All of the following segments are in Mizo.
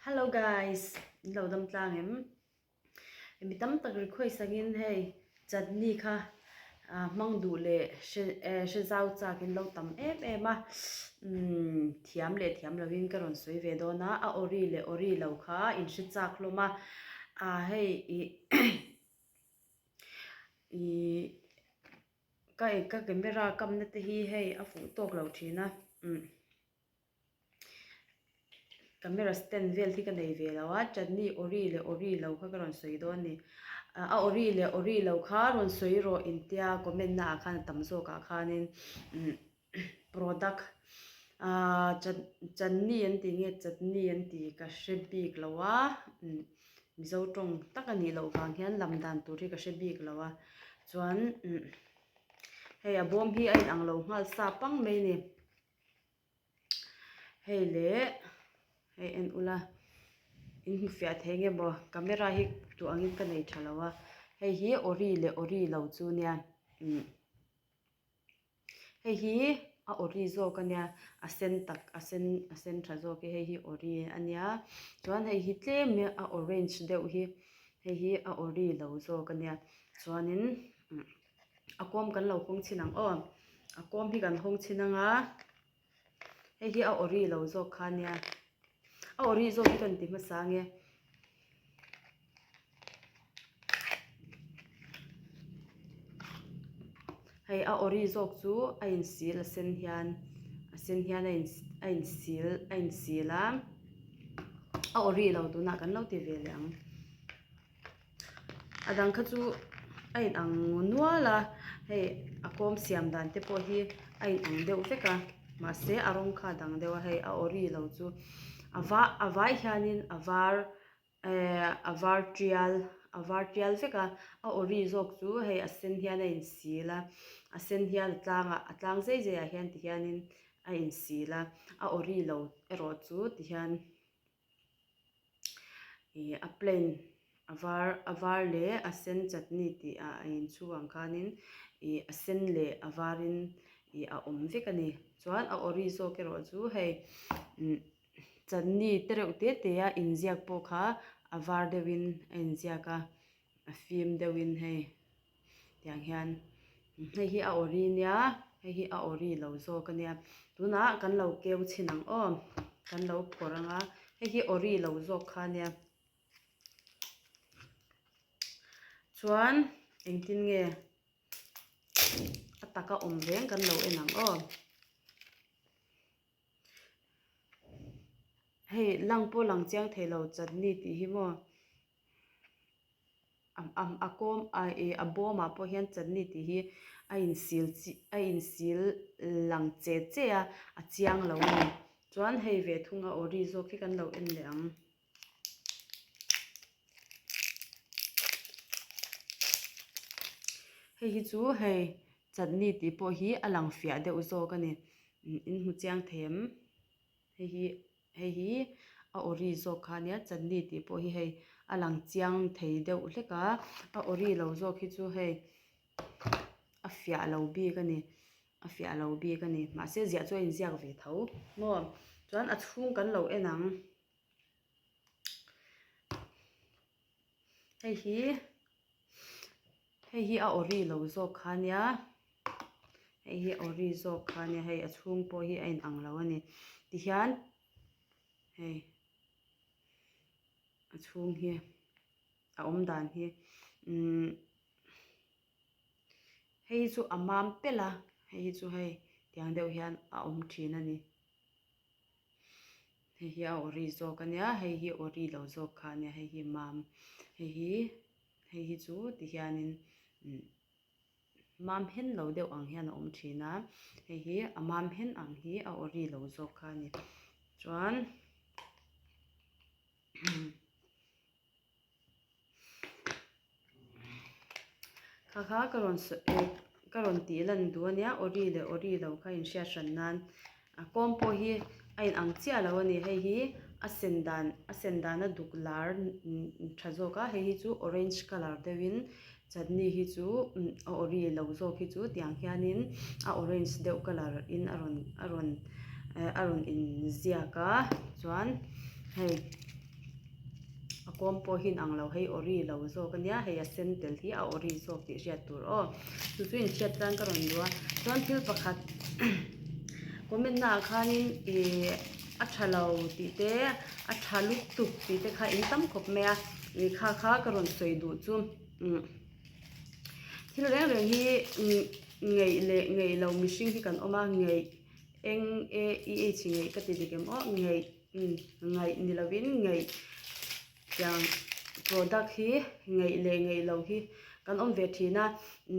Hello guys, in lo dam tlang em? Mi tam tak request angin hei chutney kha hmang duh leh hre hre zau chak in lo tam em em a, umm thiam leh thiam lovin ka rawn sawi ve dawn a, a ori leh ori lo kha in hre chak hlawm a, ah hei ih ih ka ka camera kamna te hi hei a fuh tawk lo thin a umm. Camera stand vel hi ka nei ve lo a, chutney ori leh ori lo kha ka rawn sawi dawn a ni. A ori leh ori lo kha rawn sawi rawh intia comment na ah khan a tam zawk ah khanin umm product ahh chutney an tih nge chutney an tih ka hre bik lo a, umm Mizo tawng tak a nih loh vang hian lam dan tur hi ka hre bik lo a, chuan umm hei a bawm hi a inang lo nghal sa pang mai a ni. Hei leh hei en ula in hmu fiah thei nge maw camera hi duh angin ka nei tha lo a hei hi ori leh ori lo chu nia umm hei hi a ori zawk a nia a sen tak a sen a sen tha zawk hi hei hi ori a nia chuan hei hi tlem a orange deuh hi hei hi a ori lo zawk a nia chuanin umm. A kawm kan lo hawng chhin ang aw. A kawm hi kan hawng chhin ang a, hei hi a ori lo zawk kha nia. A ori zawk hi kan ti hmasa ange. Hei a ori zawk chu a insil a sen hian a sen hian a in a insil a insil a, a ori lo tunah kan lo ti ve leh ang. A dang kha chu a in ang nual a hei a kawm siam dan te pawh hi a in ang deuh vek a mahse a rawng kha a dang deuh a hei a ori lo chu a va a vai hianin a var ehh a var tial a var tial vek a a ori zawk chu hei a sen hian a insil a a sen hian a tlangah a tlang zai zaiah hian ti hianin a insil a a ori lo erawh chu ti hian. Ih a plain a var a var leh a sen chutney tih ah a inchhu ang khanin ih a sen leh a varin ih a awm vek a ni chuan a ori zawk erawh chu hei umm chutney te reuh te te a inziak pawh kha a var deuhin a inziak a a fim deuhin hei. Tiang hian hei hi a ori nia hei hi a ori lo zawk a nia tunah kan lo keu chhin ang aw kan lo phawrh ang a hei hi ori lo zawk kha nia chuan engtin nge a taka awm reng kan lo en ang aw hei lang pawh lang chiang thei lo chutney tih hi maw. A kawm a ih a bawmah pawh hian chutney tih hi a insil chi a insil lang che che a a chiang lo a ni chuan hei ve thung a ori zawk hi kan lo en leh ang. Hei hi chu hei chutney tih pawh hi a lang fiah deuh zawk a ni in hmu chiang thei em hei hi. Hei hi a ori zawk kha ania chutney tih pawh hi hei a lang chiang thei deuh hlek a a ori lo zawk hi chu hei a fiah lo bik a ni a fiah lo bik a ni mahse ziah chu a inziak ve tho maw chuan a chhung kan lo en ang hei hi hei hi a ori lo zawk kha ania hei hi ori zawk kha ania hei a chhung pawh hi a inang lo a ni tihian hei a chhung hi a awm dan hi umm hei hi chu a mam pelh a hei hi chu hei tiang deuh hian a awm thin a ni. Hei hi a ori zawk a nia hei hi ori lo zawk kha a nia hei hi mam hei hi hei hi chu ti hianin umm mam hen lo deuh ang hian a awm thin a hei hi a mam hen ang hi a ori lo zawk kha a ni chuan Kha kha ka rawn sawi eh ka rawn tih lan duh a nia ori leh ori lo kha inhriat hran nan a kawm pawh hi a in ang chiah lo a ni hei hi a sen dan a sen dan a duk lar tha zawk a hei hi chu orange colour deuhin chutney hi chu a ori lo zawk hi chu tiang hianin a orange deuh colour in a rawn a rawn eh a rawn inziak a chuan hei. kawm pawh hi inang lo hei ori lo zawk ania hei a sen tel hi a ori zawk tih hriat tur aw chu chu inhriat tan ka rawn duh a chuan thil pakhat comment naah khanin ih a tha lo tih te a tha lutuk tih te kha in tam khawp mai a ih kha kha ka rawn sawi duh chu umm thil reng reng hi ngeih leh ngeih lo mihring hi kan awm a ngeih eng e i h ngeih ka ti dik em aw ngeih ngaih ni lovin ngeih tiang product hi ngeih leh ngeih lo hi kan awm ve thin a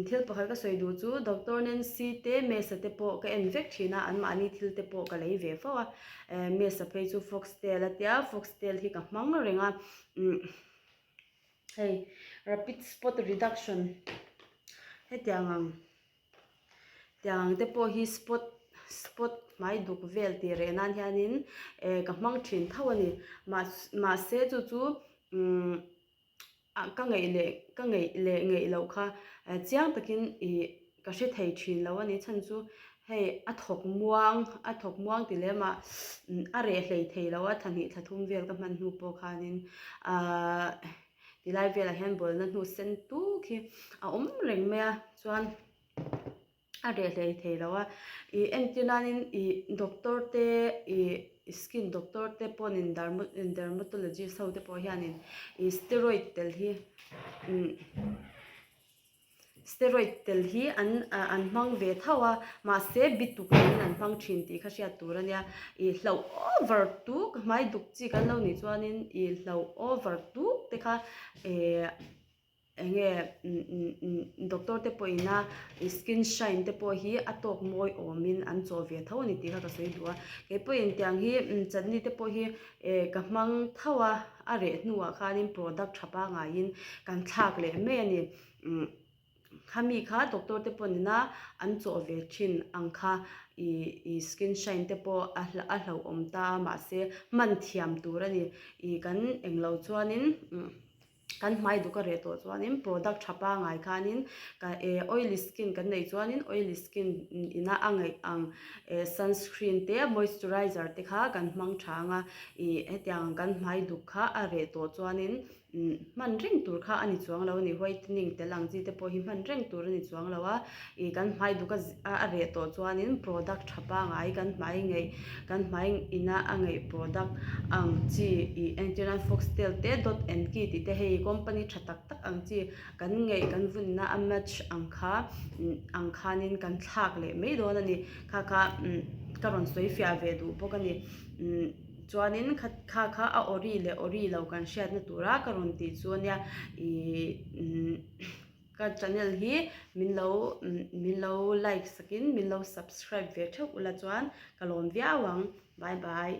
thil pakhat ka sawi duh chu Doctor Nancy te Mesa te pawh ka en vek thin a anmahni thil te pawh ka lei ve fo a Mesa phei chu Foxtel a tia Foxtel hi ka hmang reng a hei rapid spot reduction hetiang ang Tiang ang te pawh hi spot spot hmai duk vel tih reh nan hianin eh ka hmang thin tho a ni mahse chu chu umm ah ka ngeih leh ka ngeih leh ngeih loh kha chiang takin ih ka hre thei thin lo a ni chhan chu hei a thawk muang a thawk muang ti lem ah a reh hlei thei lo a thla hnih thla thum vel ka hman hnu pawh khanin ahh Tilai velah hian bawlna hnu sen tuk hi a awm reng mai a chuan a reh hlei thei lo a ih entir nanin ih doctor te ih skin doctor te pawhin dermatologist ho te pawh hianin ih steroid tel hi umm. Steroid tel hi an an hmang ve tho a, mahse bituk niin an hmang thin tih kha hriat tur a nia. Ih hlauh over tuk, hmai duk chi kan lo nih chuanin ih hlauh over tuk te kha eh eng nge doctor te pawhin a skin shine te pawh hi a tawk mawi awmin an chawh ve tho a ni tih kha ka sawi duh a. Kei pawhin tiang hi chutney te pawh hi eh ka hmang tho a, a reh hnuah khanin product tha pangaiin kan thlak leh mai a ni. Umm khami kha doctor te pawh nena an chawh ve thin ang kha ih ih skin shine te pawh a a hlauhawm ta a mahse hman thiam tur a ni ih kan englo chuanin umm kan hmai duk a reh tawh chuanin product tha pangai khanin ka eh oily skin kan neih chuanin oily skin ina a ngaih ang eh sunscreen te moisturizer te kha kan hmang tha ang a ih hetiang kan hmai duk kha a reh tawh chuanin Hman reng tur kha a ni chuang lo a ni, whitening tel ang chi te pawh hi hman reng tur a ni chuang lo a, ih kan hmai duk a a reh tawh chuanin product tha pangai kan hmai ngeih kan hmai ina a ngeih product ang chi ih entirnan foxtail te dot and key tih te hei company tha tak tak ang chi kan ngeih kan vunna a match ang kha ang khanin kan thlak leh mai dawn a ni kha kha ka rawn sawi fiah ve duh bawk a ni. Chuanin kha kha kha a ori leh ori lo kan hriatna tura ka rawn tih chu ania ih ka channel hi min lo min lo like sakin min lo subscribe ve theuh ula chuan ka lawm viau ang bye bye.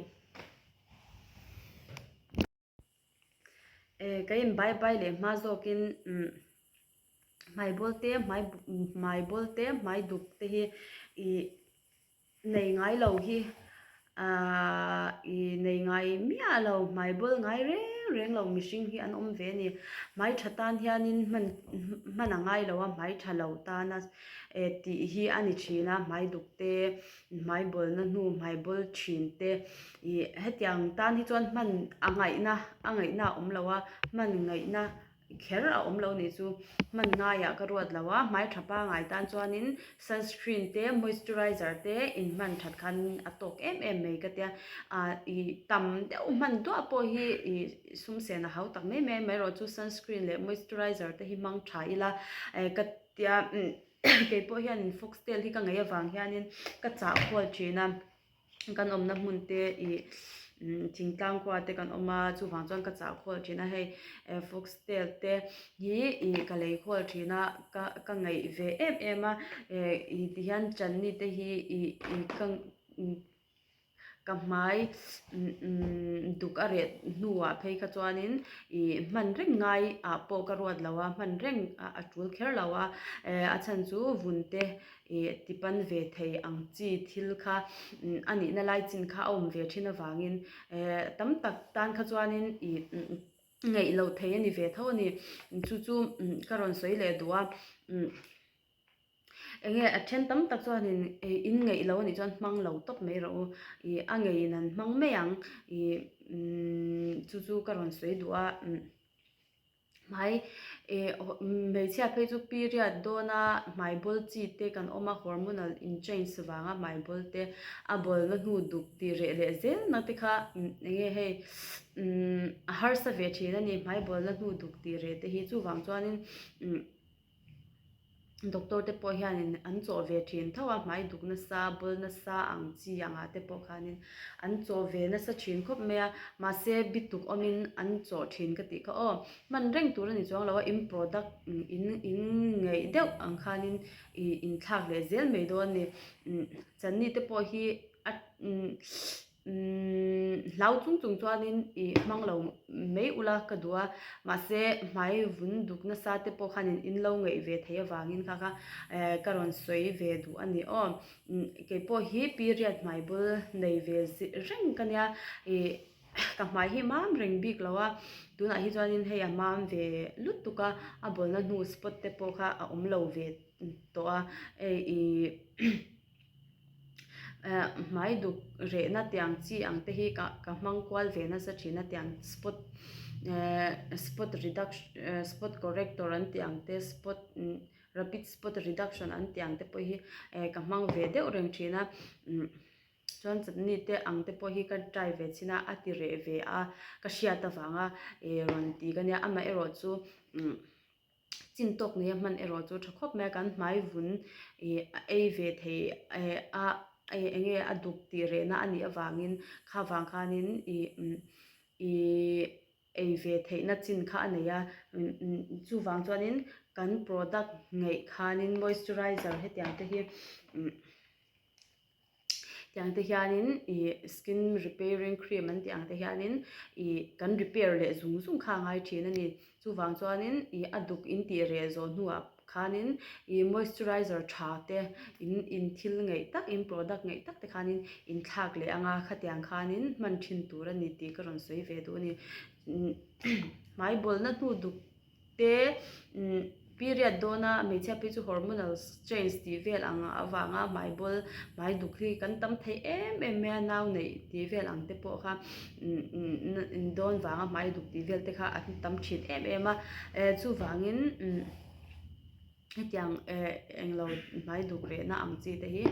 Eh ka in bye bye leh hma zawkin umm hmai bawl te hmai hmai bawl te hmai duk te hi ih. Nei ngai lo hi aah i nei ngai miah lo, hmai bawl ngai reng reng lo mihring hi an awm ve a ni. Hmai tha tan hianin hman hman a ngai lo a, hmai tha lo tana eh tih hi a ni thin a, hmai duk te, hmai bawlna hnu, hmai bawl thin te ih hetiang tan hi chuan hman a ngaihna a ngaihna a awm lo a, hman ngaihna kher a awm lo nih chu hman ngaiah ka ruat lo a, hmai tha pangai tan chuanin sunscreen te moisturizer te in hman that khan a tawk em em mai ka tia ah ih tam deuh hman duah pawh hi ih sum sen a hau tak mai mai mai erawh chu sunscreen leh moisturizer te hi hmang tha ila eh ka tia keipawh hianin foxtail hi ka ngaih avang hianin ka chah khawl thin a. Kan awmna hmun te ih thingtlang khua te kan awm a chuvang chuan ka chah khawl thin a hei foxtail te hi ih ka lei khawl thin a ka ka ngaih ve em em a eh ih ti hian chutney te hi ih ih ka ka hmai duk a reh hnuah phei kha chuanin ih hman reng ngai ah pawh ka ruat lo a hman reng a tul kher lo a eh a chhan chu vun te Ih tipan ve thei ang chi thil kha a nihna lai chin kha a awm ve thin avangin eh tam tak tan kha chuanin ih ngaih loh thei a ni ve tho a ni. Chu chu ka rawn sawi leh duh a. Enge a then tam tak chuanin in ngeih lo anih chuan hmang lo tawp mai rawh u. Ih a ngeiin an hmang mai ang. Ih chu chu ka rawn sawi duh a. Hmai ih hmeichhia phei chu period dawna hmai bawl chi te kan awm a, hormonal in change vanga hmai bawl te a bawlna hnu duk tih reh leh zel na te kha enge hei a harsa ve thin a ni hmai bawlna hnu duk tih reh te hi chuvang chuanin. Doctor te pawh hianin an chawh ve thin tho a, hmai duk nasa, bawl nasa ang chi angah te pawh khanin an chawh ve nasa thin khawp mai a, mahse bituk awmin an chawh thin ka tih kha aw. Hman reng tur a ni chuang lo a, in product in in ngaih deuh ang khanin ih inthlak leh zel mai dawn a ni. Chani te pawh hi a Umm hlau chung chung chuanin ih hmang lo mai ula ka duh a, mahse hmai vun duk nasa te pawh khanin in lo ngaih ve thei avangin kha kha eh ka rawn sawi ve duh a ni aw. Keipawh hi period hmai bul nei ve reng ka nia ih ka hmai hi mam reng bik lo a, tunah hi chuanin hei a mam ve lutuk a, a bawlna hnu spot te pawh kha a awm lo ve tawh a, hei ih. Eh hmai duk rehna tiang chi ang te hi ka ka hmang kual ve nasa thin a tiang spot eh spot reduction eh spot corrector an tih ang te spot rapid spot reduction an tih ang te pawh hi eh ka hmang ve deuh reng thin a umm chuan chutni te ang te pawh hi ka try ve chhin a a ti reh ve a ka hriat avanga eh rawn ti ka nia amaherawhchu umm. Chin tawk nei a hman erawh chu tha khawp mai a, kan hmai vun ih a ei ve thei eh a eng nge a duk tih rehna a nih avangin kha vang khanin ih ih ei ve theihna chin kha a nei a, chuvang chuanin kan product ngeih khanin moisturizer hetiang te hi. Tiang te hianin ih skin repairing cream an tih ang te hianin ih kan repair leh zung zung kha a ngai thin a ni. Chuvang chuanin ih a duk in tih reh zawh hnuah khanin ih moisturizer tha te in in thil ngeih tak in product ngeih tak te khanin in thlak leh ang a, khatiang khanin hman thin tur a ni tih ka rawn sawi ve duh a ni. Hmai bawlna hnu duk. Te period dawna hmeichhia phei chu hormonal change tih vel ang avanga hmai bawl hmai duk hi kan tam thei em em mai a nau neih tih vel ang te pawh kha dawn vanga hmai duk tih vel te kha an tam thin em em a chuvangin. Hetiang eh englo hmai duk rehna ang chi te hi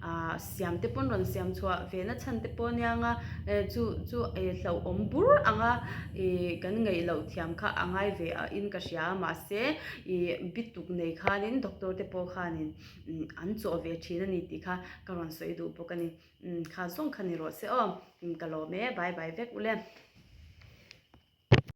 ah siam te pawn rawn siam chhuah ve na chhan te pawh aniang a eh chu chu eh hlauhawm bur anga ih kan ngaih loh thiam kha a ngai ve a in ka hria a mahse ih bituk nei khanin doctor te pawh khanin an chawh ve thin a ni tih kha ka rawn sawi duh bawk a ni kha zawng kha ni rawh se aw ka lawm e bye bye vek ule.